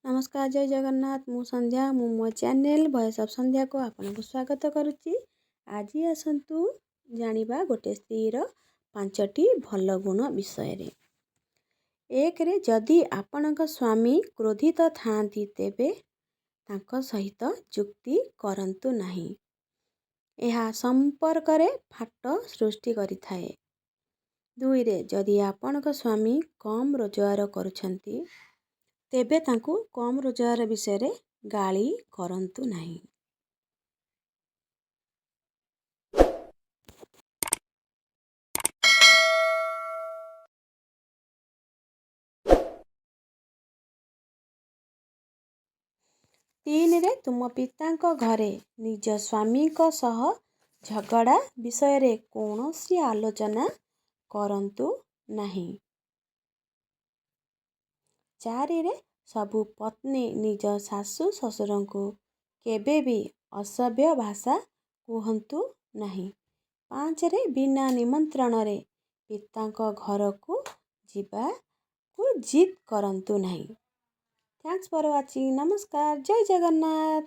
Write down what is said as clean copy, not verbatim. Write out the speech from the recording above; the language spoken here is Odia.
ନମସ୍କାର, ଜୟ ଜଗନ୍ନାଥ। ମୁଁ ସନ୍ଧ୍ୟା। ମୁଁ ମୋ ଚ୍ୟାନେଲ୍ ଭଏସ୍ ଅଫ୍ ସନ୍ଧ୍ୟାକୁ ଆପଣଙ୍କୁ ସ୍ୱାଗତ କରୁଛି। ଆଜି ଆସନ୍ତୁ ଜାଣିବା ଗୋଟେ ସ୍ତ୍ରୀର 5ଟି ଭଲ ଗୁଣ ବିଷୟରେ। 1ରେ, ଯଦି ଆପଣଙ୍କ ସ୍ୱାମୀ କ୍ରୋଧିତ ଥାଆନ୍ତି, ତେବେ ତାଙ୍କ ସହିତ ଯୁକ୍ତି କରନ୍ତୁ ନାହିଁ। ଏହା ସମ୍ପର୍କରେ ଫାଟ ସୃଷ୍ଟି କରିଥାଏ। 2ରେ, ଯଦି ଆପଣଙ୍କ ସ୍ୱାମୀ କମ୍ ରୋଜଗାର କରୁଛନ୍ତି, ତେବେ ତାଙ୍କୁ କମ୍ ରୋଜଗାର ବିଷୟରେ ଗାଳି କରନ୍ତୁ ନାହିଁ। 3ରେ, ତୁମ ପିତାଙ୍କ ଘରେ ନିଜ ସ୍ୱାମୀଙ୍କ ସହ ଝଗଡ଼ା ବିଷୟରେ କୌଣସି ଆଲୋଚନା କରନ୍ତୁ ନାହିଁ। 4ରେ, ସବୁ ପତ୍ନୀ ନିଜ ଶାଶୁ ଶ୍ୱଶୁରଙ୍କୁ କେବେ ବି ଅସଭ୍ୟ ଭାଷା କୁହନ୍ତୁ ନାହିଁ। 5ରେ, ବିନା ନିମନ୍ତ୍ରଣରେ ପିତାଙ୍କ ଘରକୁ ଯିବାକୁ ଜିଦ୍ କରନ୍ତୁ ନାହିଁ। Thanks for watching. ନମସ୍କାର, ଜୟ ଜଗନ୍ନାଥ।